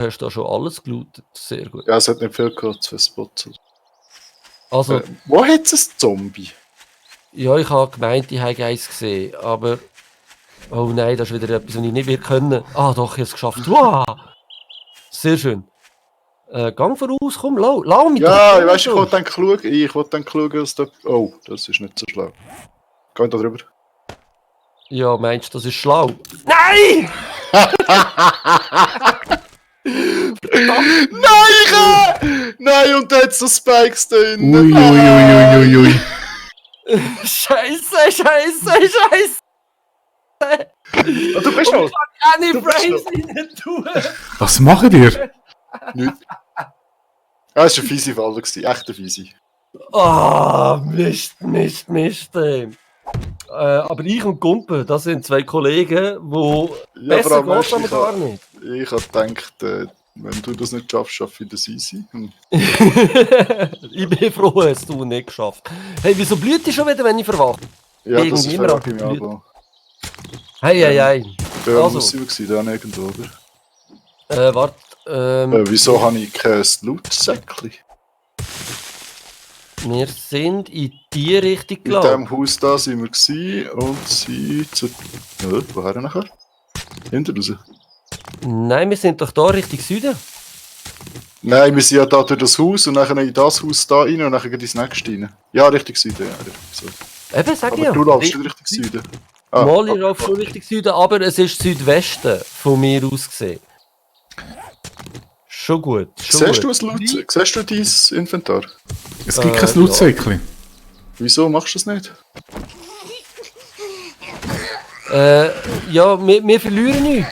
hast da schon alles gelootet. Sehr gut. Ja, es hat nicht viel gehabt, 2 Spots. Also, Wo hat es ein Zombie? ja, ich habe gemeint, ich habe eins gesehen, aber... Oh nein, das ist wieder etwas, was ich nicht mehr können. Ah doch, ich habe es geschafft. Wow! Sehr schön. Gang voraus, komm, lau mich Ja, doch. ich weiß, ich wollte dann schauen, was da... Oh, das ist nicht so schlau. Geh da drüber. Ja, meinst du, das ist schlau? Nein! Nein, und da hat es so Spikes da drin. Ui. Scheiße! Ah, du bist noch. Keine Frames rein tun! Was macht ihr? Nicht. Ah, das war eine fiese Falle, echt eine fiese. Ah, Mist. Aber ich und Gumpe, das sind zwei Kollegen, die Ja, vor besser allem, geht weißt du, aber gar nicht. Ich habe gedacht, wenn du das nicht schaffst, schaffe ich das easy. Ich bin froh, dass du nicht geschafft. Hey, wieso blüht die schon wieder, wenn ich verwache? Ja, das ist Irgendwie verrückt immer im Abo. Hey. Da Also. muss ich gewesen, da irgendwo, oder? Warte. Wieso habe ich kein Loot-Säckchen? Wir sind in die Richtung In gelaufen. diesem Haus da sind wir gewesen und sind zu... Ja, woher nachher? Hinter raus. Nein, wir sind doch da Richtung Süden. Nein, wir sind ja da durch das Haus und dann in das Haus da rein und dann ins nächste rein. Ja, Richtung Süden, ja, Richtung Süden. Eben, sag ich Aber ja. du laufst nicht Richtung Süden. Mal, ich laufe schon Richtung Süden, aber es ist Südwesten von mir aus gesehen. Schon gut. Siehst du dein Inventar? Es gibt kein Lootsäckchen. Wieso machst du das nicht? Ja, wir verlieren nichts.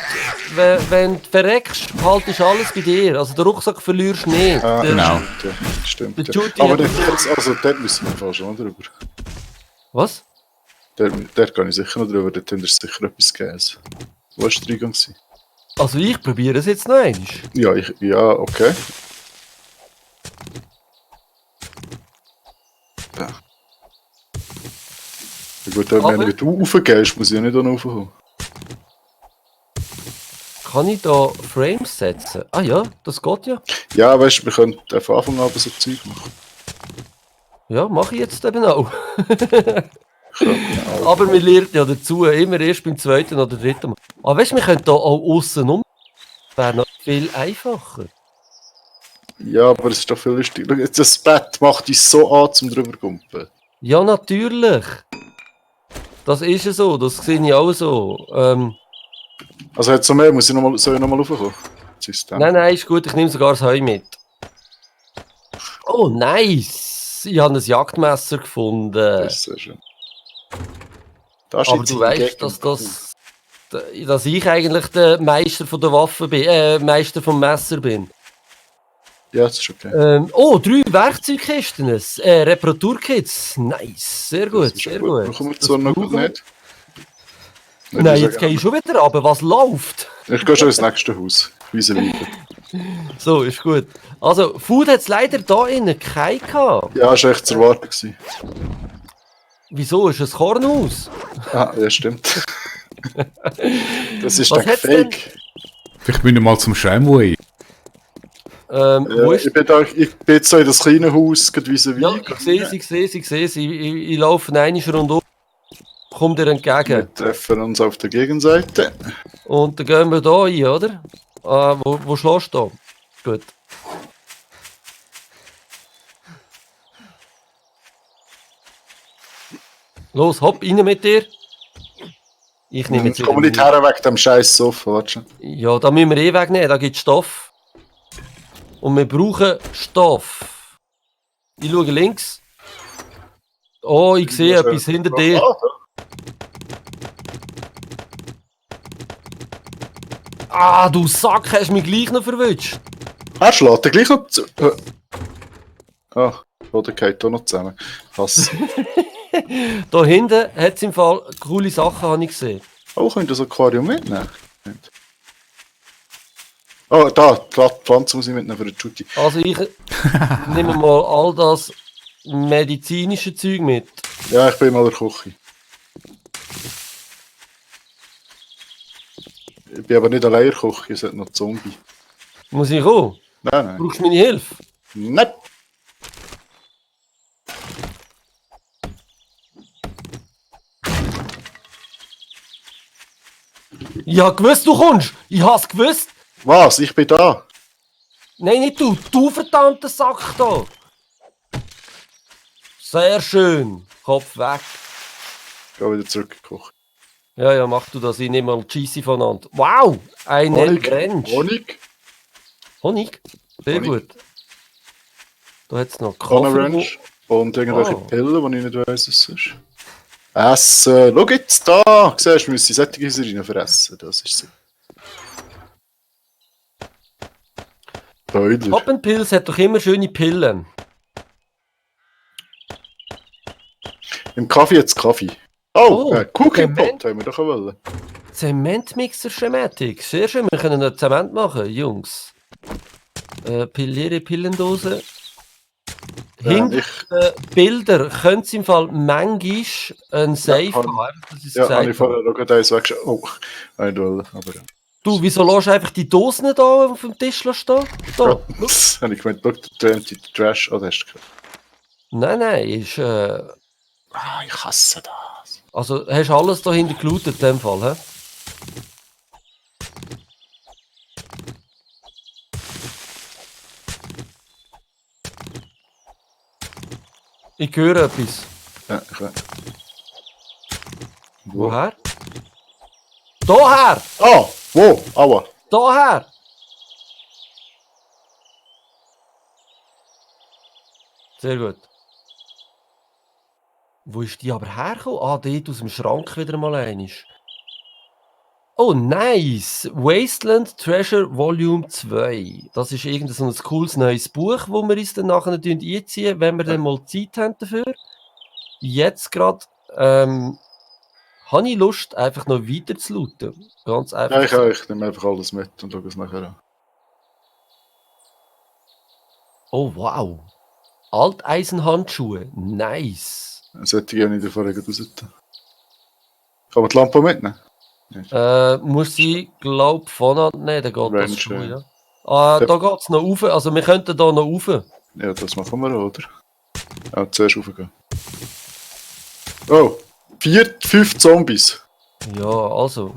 Wenn du verreckst, haltest alles bei dir. Also den Rucksack verlierst du nicht. Genau. Stimmt. Der Ja. Judy Aber hat- dort müssen wir fast schon drüber. Was? Dort gehe ich sicher noch drüber, dort haben wir sicher etwas gegeben. Wo war der Eingang? Also ich probiere es jetzt noch einmal. Ja, okay. Ja. Ja gut, wenn du raufgehst, muss ich ja nicht da raufkommen. Kann ich da Frames setzen? Ah ja, das geht ja. Ja, weißt du, wir können von Anfang an so Zeug machen. Ja, mache ich jetzt eben auch. Genau. Aber wir lernen ja dazu, immer erst beim zweiten oder dritten Mal. Aber weißt du, wir können da auch aussen um. Wäre noch viel einfacher. Ja, aber es ist doch viel lustiger. Das Bett macht dich so an, zum drüber zu gumpen. Ja, natürlich. Das ist ja so, das sehe ich auch so. Also jetzt so mehr, soll ich nochmal raufkommen? Nein, ist gut, ich nehme sogar das Heu mit. Oh, nice! Ich habe ein Jagdmesser gefunden. Das ist sehr schön. Da Aber du weißt, dass ich eigentlich der Meister von der Waffe bin, Meister vom Messer bin. Ja, das ist okay. 3 Werkzeugkisten, Reparaturkits. Nice, sehr gut, sehr gut. Wir kommen zwar noch gut nicht. Nein, jetzt gehe ich schon wieder runter, was läuft? Ich gehe schon ins nächste Haus. Weise weiter. So, ist gut. Also, Food hat es leider da innen keinen gehabt. Ja, das war echt zu erwarten gewesen. Wieso? Ist es ein Kornhaus? Ah, ja, stimmt. Das ist Was dann hat's fake. Vielleicht müssen wir mal zum Schreimway. Wo ist Ich bin jetzt so in das kleine Haus, gerade wie Ja, ich sehe es. Ich laufe einmal rundum. Komm dir entgegen. Wir treffen uns auf der Gegenseite. Und dann gehen wir da rein, oder? Wo schlägst du da? Gut. Los, hopp, rein mit dir. Ich nehme jetzt Ich komme nicht her wegen dem scheiß Sofa, warte schon. Ja, da müssen wir eh wegnehmen, da gibt es Stoff. Und wir brauchen Stoff. Ich schaue links. Oh, ich sehe etwas hinter dir. Ah, du Sack, hast mich gleich noch verwünscht. Er schlägt er gleich noch zu. Ah, oder geht hier noch zusammen. Was? Da hinten hat es im Fall coole Sachen, habe ich gesehen. Oh, könnt ihr das Aquarium mitnehmen? Oh, da, die Pflanze muss ich mitnehmen für den Judy. Also ich nehme mal all das medizinische Zeug mit. Ja, ich bin mal in der Küche. Ich bin aber nicht allein in der Küche, es hat noch Zombie. Muss ich kommen? Nein. Brauchst du meine Hilfe? Nein. Ich hab gewusst, du kommst! Ich hab's gewusst! Was? Ich bin da. Nein, nicht du! Du verdammter Sack da! Sehr schön! Kopf weg! Ich gehe wieder zurück in die Küche. Ja, mach du das, ich nehme mal Cheesy voneinander. Wow! Eine Ranch! Honig. Honig? Sehr Honig. gut. Da hat's noch Ohne Kaffee. Ranch. Und irgendwelche Oh. Pillen, die ich nicht weiss, was es ist. Essen. Schau jetzt da. Siehst du, wir müssen solche rein fressen. Das ist so. Spoiler. Hoppenpilz hat doch immer schöne Pillen. Im Kaffee jetzt Kaffee. Oh, Oh, Cookie Zement. Pot haben wir doch wollen. Zementmixer-Schematik. Sehr schön, wir können noch Zement machen, Jungs. Leere Pillendose. Hinter Bilder könnte es im Fall manchmal ein Safe kann- haben. Das ist Ja, habe ich gesagt. vorher noch gerade eins weggeschaut. Oh, habe ich nicht wollen, aber ja. Du, wieso lässt du einfach die Dosen da auf dem Tisch stehen? Da. Das habe ich gemeint, schau, der empty Trash. Oh, das hast du gehört. Nein, ist. Ah, ich hasse das. Also, hast du alles dahinter gelootet in dem Fall, hä? Ich höre etwas. Ja, ich weiß. Woher? Daher! Ah, wo? Aua. Daher! Sehr gut. Wo ist die aber hergekommen? Ah, dort aus dem Schrank wieder mal einisch. Oh, nice! Wasteland Treasure Volume 2. Das ist irgendein so ein cooles neues Buch, wo wir uns dann nachher einziehen, wenn wir dann mal Zeit haben dafür. Jetzt gerade habe ich Lust, einfach noch weiter zu looten. Ganz einfach. Ja, ich nehme einfach alles mit und schaue es nachher an. Oh, wow. Alteisenhandschuhe. Nice. Sollte ich auch nicht davon raus. Kann man die Lampe mitnehmen? Muss sie, glaub, voneinander nehmen, dann geht das Range, schon, ja. ja. Da geht es noch rauf, also wir könnten da noch rauf. Ja, das machen wir, oder? Ja, zuerst raufgehen. Oh, 5 Zombies. Ja, also.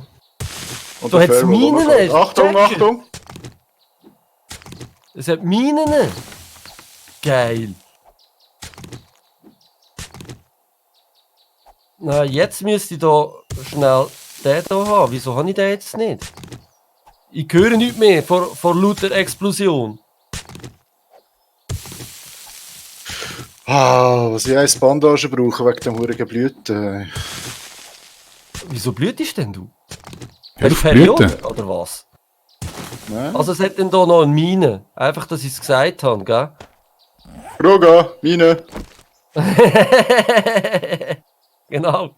Und Da der hat's Fairwell Minen, runtergeht. Achtung, checken. Achtung! Es hat Minen. Geil. Na, jetzt müsste ich da schnell den hier haben. Wieso habe ich den jetzt nicht? Ich höre nichts mehr vor lauter Explosion. Ah, was ich als Bandage brauche wegen dem hurigen Blüten. Wieso blühtest denn du? Ja, Hast du auf Periode, Blüten. oder was? Nein? Also es hat dann da noch eine Mine. Einfach, dass ich es gesagt habe, gell? Roga, Mine. Genau.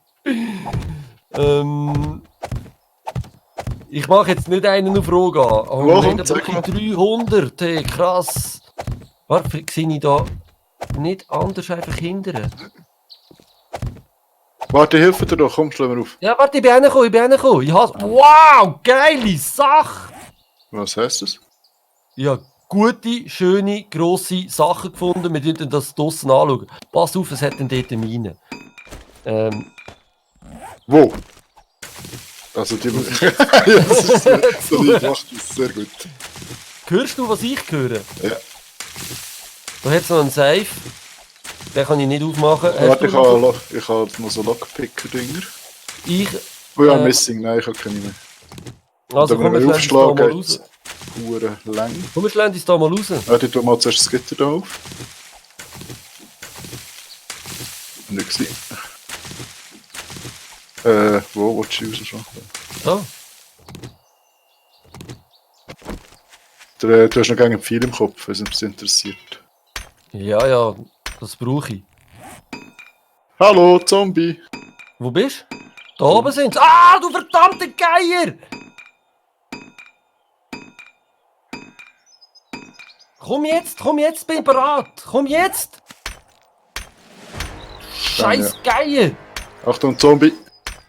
Ich mache jetzt nicht einen auf Roga. Oh, Wo nein, kommt da es? brauche ich 300. Hey, krass. Warte, sehe ich da nicht anders einfach hindern? Warte, hilf dir doch, komm, schau mal auf. Ja, warte, ich bin reingekommen. Wow, geile Sache! Was heisst das? Ich habe gute, schöne, grosse Sachen gefunden. Wir schauen das draussen anschauen. Pass auf, es hat dann dort eine Mine. Wo? Also die... ja, das ist sehr, so lieb gemacht, das ist sehr gut. Hörst du, was ich höre? Ja. Da hat es noch einen Safe. Den kann ich nicht aufmachen. Hast Warte, du ich habe noch so Lockpicker-Dinger. Ich. Oh ja, Missing, nein, ich habe keine mehr. Also komm, wir schlagen uns da mal raus. Hure lang. Komm, wir schlagen uns da mal raus. Warte, ich tu mal zuerst das Gitter da auf. Nicht gesehen. Wo willst du rausschlagen? Da. Du hast noch gerne viel im Kopf, wenn es dich interessiert. Ja, das brauche ich. Hallo, Zombie! Wo bist du? Da oben sind sie. Ah, du verdammte Geier! Komm jetzt, bin bereit. Komm jetzt! Scheiß Geier! Achtung, Zombie!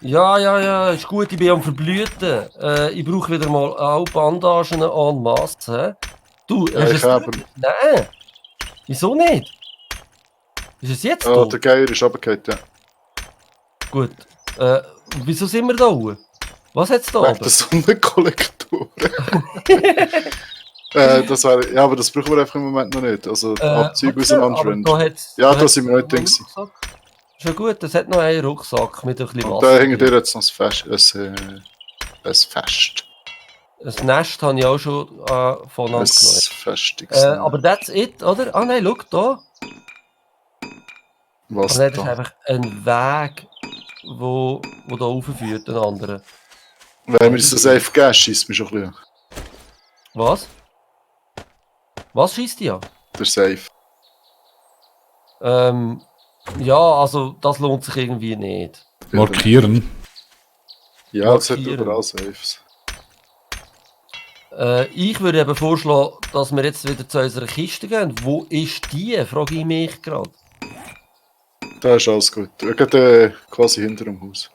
Ja, ist gut, ich bin am Verblüten. Ich brauche wieder mal auch Bandagen en masse. Du, Ja, hast ich es... habe. Nein! Wieso nicht? Ist es jetzt Ah, da? der Geier ist runtergefallen, ja. Gut. Wieso sind wir da oben? Was hat's da Wegen oben? der Sonnenkollektoren. Das wäre, ja, aber das brauchen wir einfach im Moment noch nicht. Also, Abzüge warte, aber auseinanderschwingen. da hat's... Ja, da hat's sind wir nicht noch einen drin. Rucksack. Ist ja gut, es hat noch einen Rucksack mit ein bisschen Und Wasser da hängt drin. dir jetzt noch ein Fest. Ein Nest habe ich auch schon voneinander Ein genommen. festiges. Aber that's it, oder? Ah nein, schau da. Was Aber nein, das ist da? einfach ein Weg, wo da raufführt, den anderen. Wenn wir uns das safe geben, schießt mich schon ein bisschen. Was? Was schießt die an? Der Safe. Ja, also das lohnt sich irgendwie nicht. Markieren. Ja, das hat Markieren. überall Safes. Ich würde eben vorschlagen, dass wir jetzt wieder zu unserer Kiste gehen. Wo ist die? Frage ich mich gerade. Da ist alles gut. Wir gehen quasi hinter dem Haus.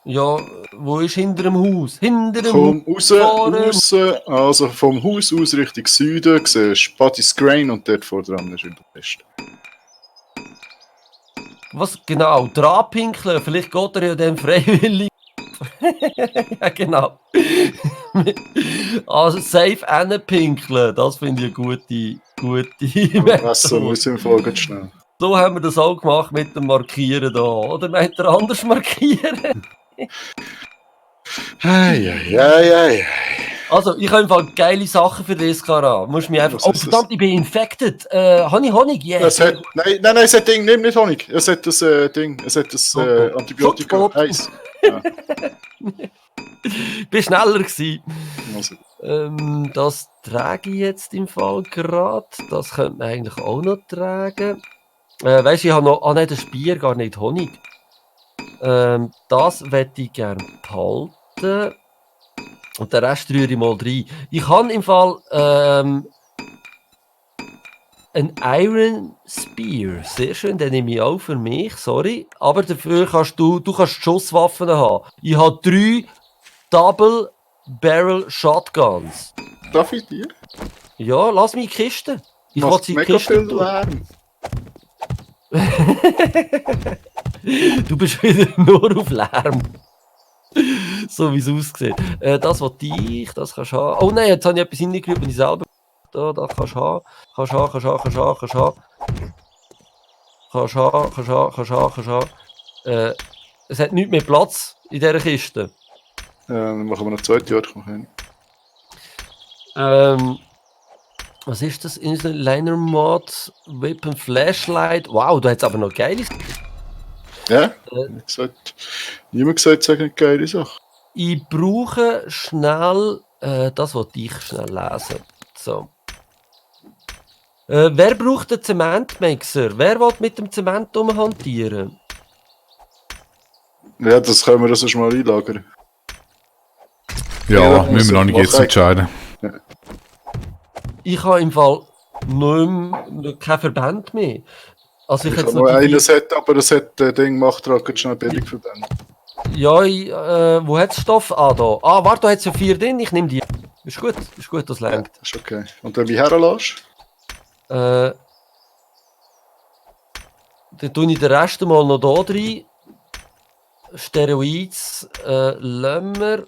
Ja, wo ist hinter dem Haus? Hinter dem Komm raus, Fahren. raus. Also vom Haus aus Richtung Süden siehst du Buddy's Grain und dort vor dran ist in der Pest. Was genau? Dran pinkeln? Vielleicht geht er ja dann freiwillig. Ja, genau. Also safe pinkeln. Das finde ich eine gute Wasser Methode. muss im Folgen schnell. So haben wir das auch gemacht mit dem Markieren da. Oder meint ihr anders markieren? Ei. Also, ich habe einfach geile Sachen für das Kara. Musst mich einfach... Was Oh, ist das? verdammt, ich bin infected. Habe ich Honig? Yes. Es hat, nein, es hat Ding, nimm nicht Honig. Es hat das Ding, es hat das Antibiotika. Schutzboot. Eis. Ja, Ich bin schneller gewesen. also, Das trage ich jetzt im Fall gerade. Das könnte man eigentlich auch noch tragen. Weißt du, ich habe noch... Ah nein, das ist Bier, gar nicht Honig. Das möchte ich gerne behalten. Und den Rest rühre ich mal rein. Ich habe im Fall ein Iron Spear. Sehr schön, den nehme ich auch für mich, sorry. Aber dafür kannst du kannst Schusswaffen haben. Ich habe 3 Double Barrel Shotguns. darf ich dir? Ja, lass mich in die Kiste. Ich will Macht sie in die mega Kiste viel tun. Lärm. Du bist wieder nur auf Lärm. So wie es aussieht. Das was ich, das kannst du haben. Oh nein, jetzt habe ich etwas hineingerührt, wenn ich selber. Da, das kannst du haben. Kannst haben. Es hat nicht mehr Platz in dieser Kiste. Dann machen wir noch 2 Jahre. Was ist das? Instant Liner Mod, Weapon Flashlight. Wow, da hat es aber noch geiles. Ja? Niemand gesagt, sag nicht geile Sache. Ich brauche schnell, das wollte ich schnell lesen. So. Wer braucht einen Zementmixer? Wer will mit dem Zement hantieren? Ja, das können wir sonst mal einlagern. Ja, Ja, das müssen wir noch nicht muss jetzt ich entscheiden. Ich habe im Fall kein Verband mehr. Also ich Ich jetzt habe nur noch die- einen Set, aber das Ding macht gerade schnell billig verbrennen. Ja, wo hat es Stoff? Ah, da. Ah, warte, da hat es ja 4 drin. Ich nehme die. Ist gut, das Ja, längt. ist okay. Und wenn du mich herlässt? Dann tue ich den Rest mal noch da rein. Steroids lassen wir.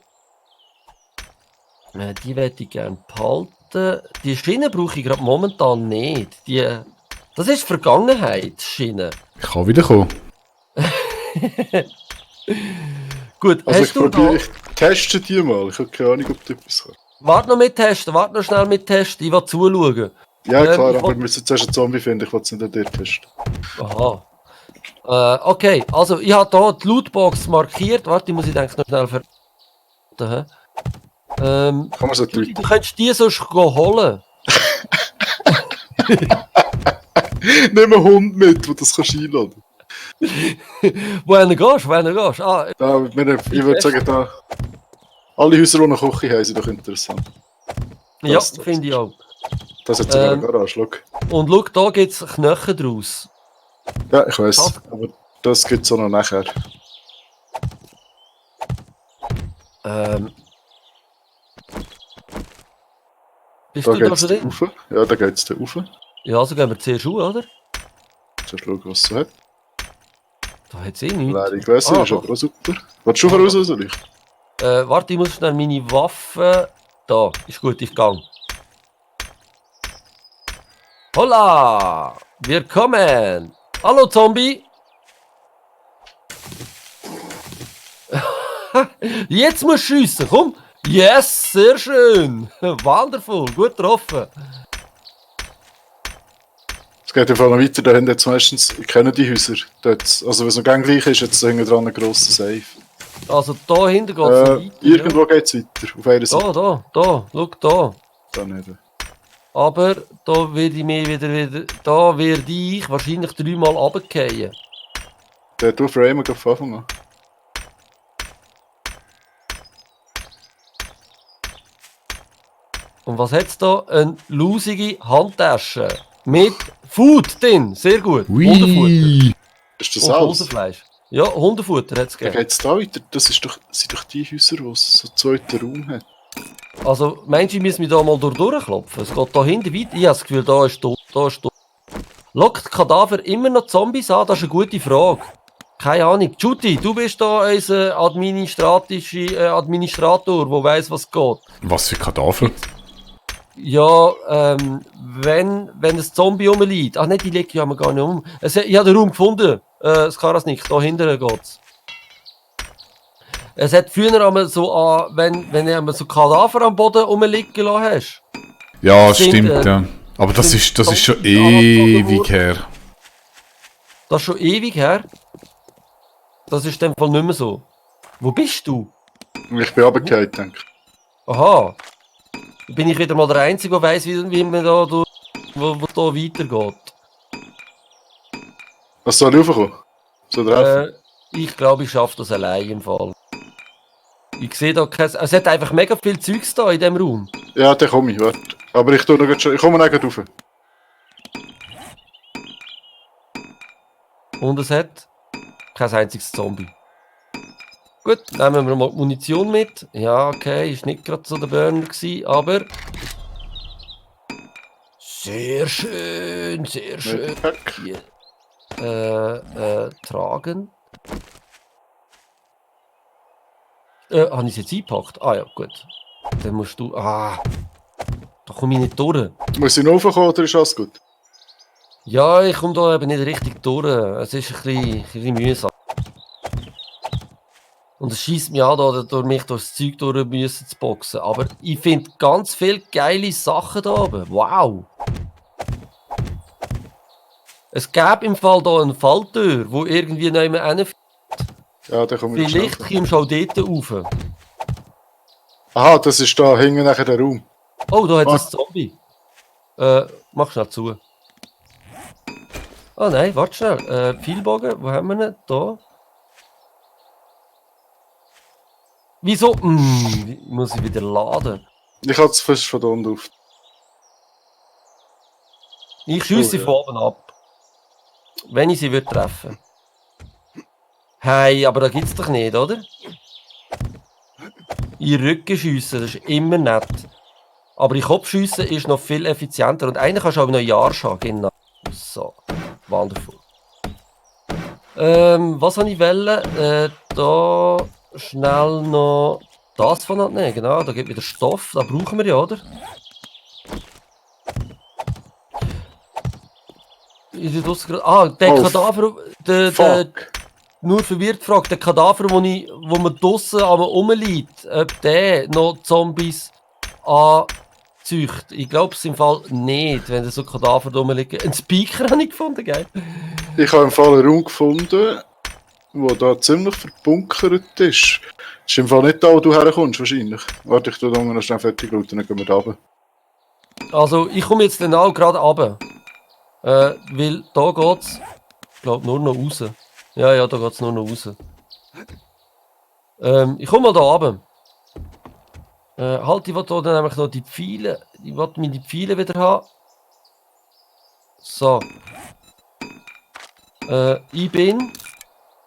Die möchte ich gerne behalten. Die Schiene brauche ich gerade momentan nicht. Das ist Vergangenheit, die Schiene. Ich kann wiederkommen. Gut, Also hast du da... ich teste die mal. Ich habe keine Ahnung, ob du etwas kannst. Warte noch mit testen, warte noch schnell mit testen. Ich will zuschauen. Ja klar, ich aber will- wir müssen zuerst einen Zombie finden. Ich will es nicht an dir testen. Aha. Okay, also ich habe hier die Lootbox markiert. Warte, ich muss ich denke noch schnell ver... Kann man so Du tweeten? könntest die sonst holen. Nimm einen Hund mit, der das kannst einladen. Wohin gehst du? Ah, Da, ich würde sagen, da... Alle Häuser, die eine Küche haben, sind doch interessant. ja, das finde ich auch. Das hat sogar eine Garage, schau. Und schau, da gibt es Knochen draus. Ja, ich weiss. Was? Aber das gibt es auch noch nachher. Bist Da du da geht's schon da drin? rauf. Ja, da geht's da rauf. Ja, also gehen wir zuerst raus, oder? Zuerst schauen, was es hat. Da hat es eh nichts. Leere Gewässer Ah, ist doch. aber auch super. Willst du Ah, voraus, doch. oder soll ich? Warte, ich muss schnell meine Waffe... Da, ist gut, ich gang. Holla! Willkommen! Hallo, Zombie! Jetzt musst du schiessen, komm! Yes, sehr schön! Wonderful, gut getroffen. Es geht einfach noch weiter, da haben jetzt meistens, ich kenne die Häuser. Dort, also wenn es noch gang gleich ist, jetzt hinten dran ein grosser Safe. Also da hinten geht es noch weiter. Irgendwo geht's weiter, auf einer Seite. Da, schau da. Da nicht. Aber da werde ich mir wieder... Da werde ich wahrscheinlich 3-mal runterfallen. Der du Framer von Anfang an. Und was hat's da? Eine lusige Handtasche. Mit Food drin. Sehr gut. Hundefutter. Ui. Ist das Und alles? Hosenfleisch. Ja, Hundefutter hat's Dann gegeben. geht's da weiter. Das ist doch, sind doch die Häuser, wo es so einen zweiten Raum hat. Also, meinst du, ich muss mich da mal durchklopfen? Es geht da hinten weiter. Ich habe das Gefühl, da ist tot. Lockt Kadaver immer noch Zombies an? Das ist eine gute Frage. Keine Ahnung. Juti, du bist da unser Administrator, der weiss, was geht. Was für Kadaver? Ja, wenn ein Zombie rumliegt. Ach nein, die liegt ja gar nicht um. Ich habe den Raum gefunden. Das kann das nicht. Da hinten geht's. Es hat früher einmal so, wenn du einmal so Kadaver am Boden rumliegen lassen hast. Ja, Sind, stimmt, ja. Aber das ist schon Zombies ewig her. Das ist schon ewig her. Das ist in dem Fall nicht mehr so. Wo bist du? Ich bin runtergefallen, denke ich. Aha. Bin ich wieder mal der Einzige, der weiss, wie man da durch, wo da weitergeht. Was soll ich raufkommen? Soll ich helfen? Ich glaube, ich schaffe das allein im Fall. Ich sehe da kein... Es hat einfach mega viel Zeugs da in diesem Raum. Ja, dann komme ich, warte. Aber ich komme noch gleich rauf. Und es hat kein einziges Zombie. Gut, nehmen wir mal die Munition mit. Ja, okay, ist nicht gerade so der Burner gewesen, aber... Sehr schön, sehr schön. Medpack. Tragen. Habe ich es jetzt eingepackt? Ah ja, gut. Dann musst du... da komme ich nicht durch. Muss ich noch raufkommen oder ist alles gut? Ja, ich komme da eben nicht richtig durch. Es ist ein bisschen mühsam. Und es schießt mich an, da durch mich durchs Zeug durch müssen zu boxen. Aber ich finde ganz viele geile Sachen da oben. Wow! Es gäbe im Fall da eine Falltür, wo irgendwie nicht mehr hinführt. Ja, dann komme ich Vielleicht schnell. kommst du auch dort rauf. Aha, das ist da hinten nachher der Raum. Oh, da hat es einen Zombie. Mach schnell zu. Ah nein, warte schnell. Pfeilbogen, wo haben wir ihn? Da. Wieso? Muss ich wieder laden? Ich habe es fast von da unten auf. Ich schiesse sie ja. von oben ab. Wenn ich sie würde treffen. Hey, aber da gibt's doch nicht, oder? In den Rücken schiessen, das ist immer nett. Aber in den Kopf schiessen ist noch viel effizienter. Und eigentlich kannst du auch noch ein Jahr schauen. Genau. So, wonderful. Was wollte ich wollen? Da schnell noch das von nehmen. Genau, da gibt wieder Stoff. Da brauchen wir ja, oder? Der Oh, Kadaver, der Fuck. nur verwirrt fragt, der Kadaver, wo man draussen rumliegt, ob der noch Zombies anzüchtet. Ich glaube es im Fall nicht, wenn da so Kadaver rumliegen. Ein Speaker habe ich gefunden, gell? Ich habe im Fall einen Raum gefunden, wo da ziemlich verbunkert ist. Ist im Fall nicht da, wo du herkommst, wahrscheinlich. Warte, ich tue da unten noch schnell fertig und dann gehen wir da runter. Also ich komme jetzt dann auch gerade runter. Weil da geht's, ich glaube, nur noch raus. Ja, da geht's nur noch raus. Ich komme mal da runter. Halt, ich will da dann nämlich noch die Pfeile. Ich will meine Pfeile wieder haben. So. Ich bin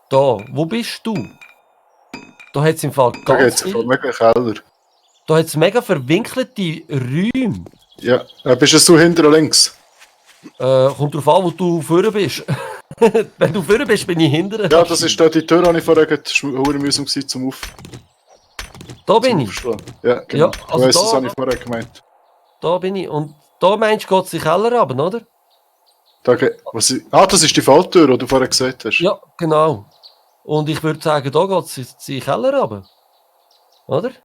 da. Wo bist du? Da hat es im Fall Da geht ganz es im Fall viel. mega Keller. Da hat es mega verwinkelte Räume. Ja, bist es du hinter links? Kommt drauf an, wo du vorne bist. Wenn du vorne bist, bin ich hinten. Ja, das ist da die Tür, die ich vorher gerade verdammt mühsam gewesen, zum Da bin ich. Aufschlagen. Ja, genau. Ja, also Das da- habe ich vorher gemeint. Da bin ich. Und da meinst du, geht es in den Keller runter, oder? Das ist die Falltür, die du vorher gesagt hast. Ja, genau. Und ich würde sagen, da geht es in den Keller runter. Oder?